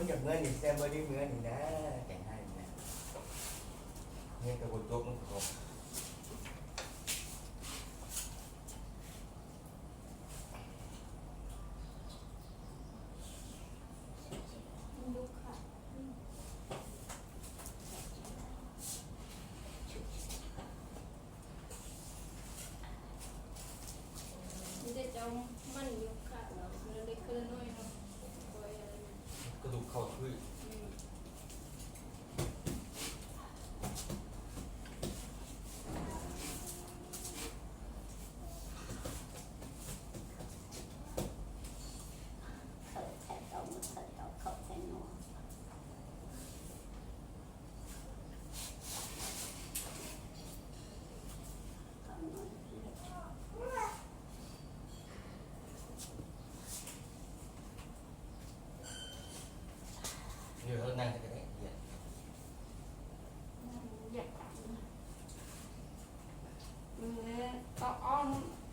Cov muab nws xem npau li muab nws na, ceev hais na. Nws kawg kuv tuav muab kuv. Koj tus khaus xwb. Txhawm txhais tau mus txhawm tau khaum txhais no. Tau ob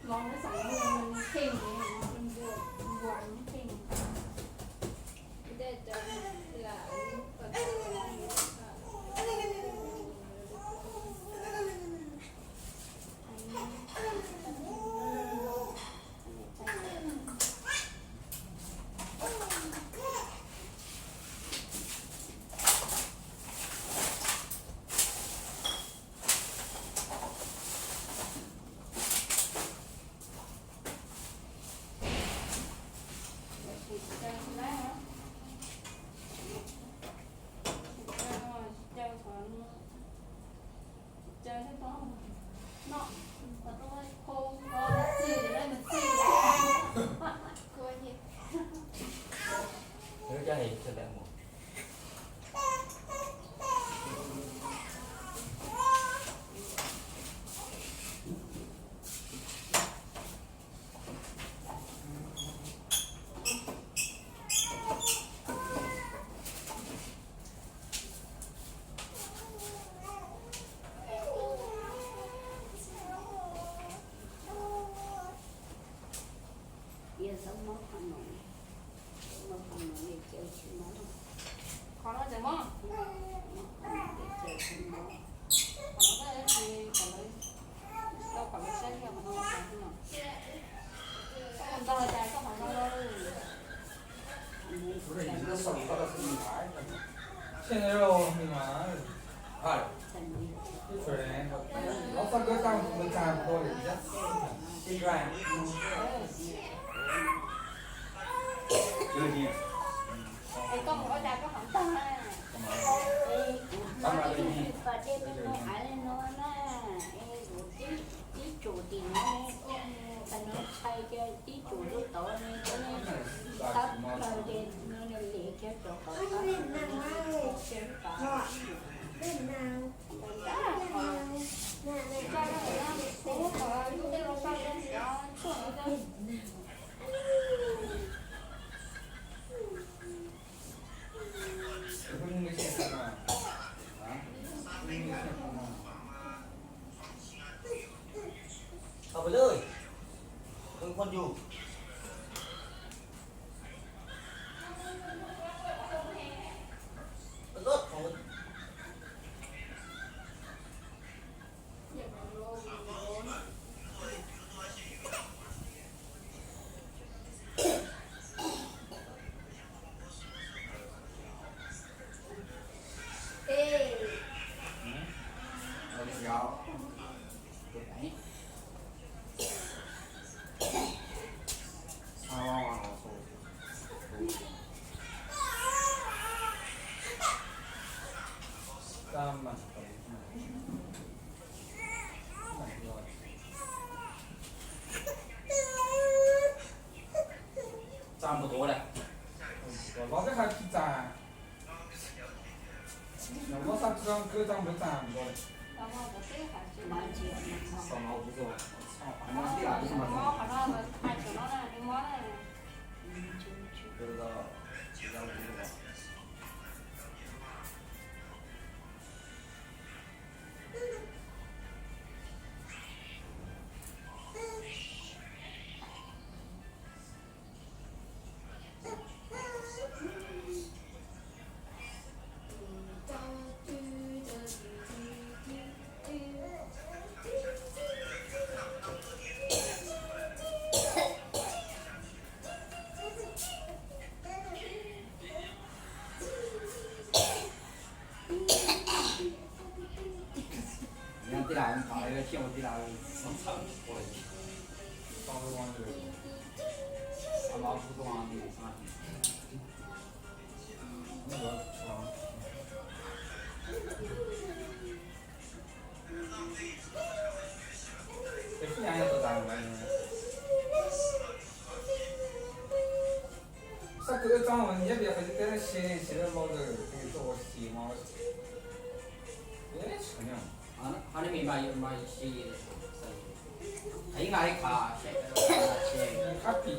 lub los lub xeem no nws kheej, nws nquag nquag nws kheej. Yog xav mob qhov no, mob qhov no li caw tsis mob. Qhov no ces mob. Mob qhov no li caw tsis mob. Qhov no tsis, qhov no tsis tau, qhov no saib yog qhov no, qhov no. Koj mus ntog cas koj qhov no los. Trên đây rồi thì mà. Cái chuột này nó, nó phát cái tao một tràng của tôi để dắt. Trên gà. Chưa nhỉ? Ê, koj mus ua cas koj qhov ntag na. Ê, kuv txhob ib tug pis pas dej me no hais li no na. Ê, kuv tib, tib tsuas tim no, pas no tshai kiag tib tsuas lub tod ne, tab plaws ces no nws liam kiag rau tod tod. Học về lơi. Con con dù. Rất không. Txaj npaum tod lawm. Los twb hais tsis txaj. Los muab xaj txaj kawg txaj npaum txaj npaum tod lawm. Xaj no kuv txoj, xaj no tib lam tib xaj no. Tau li siab ua tij laug txhob txhawj ua li. Tau li ua li. Tau li ua li. Xab kwv txob mas nyiab tias qhov teb si si loj loj lawm, tuaj ua si no. Ho nej me npaj yuav npaj si, ib nqa ib qho, qab pim.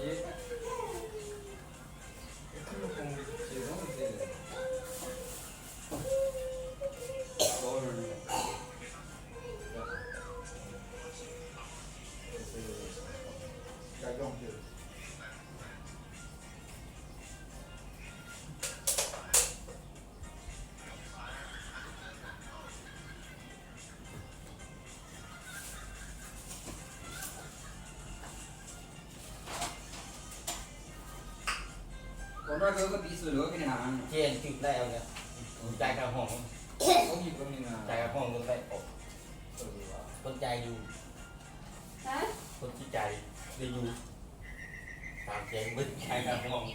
Ua nroj koj piv xwm lawm koj niam na. Cia tsis laij, cai kab hmoov, cai kab hmoov, koj cai yus, koj tsis cai li yus, tam ces koj cai kab hmoov.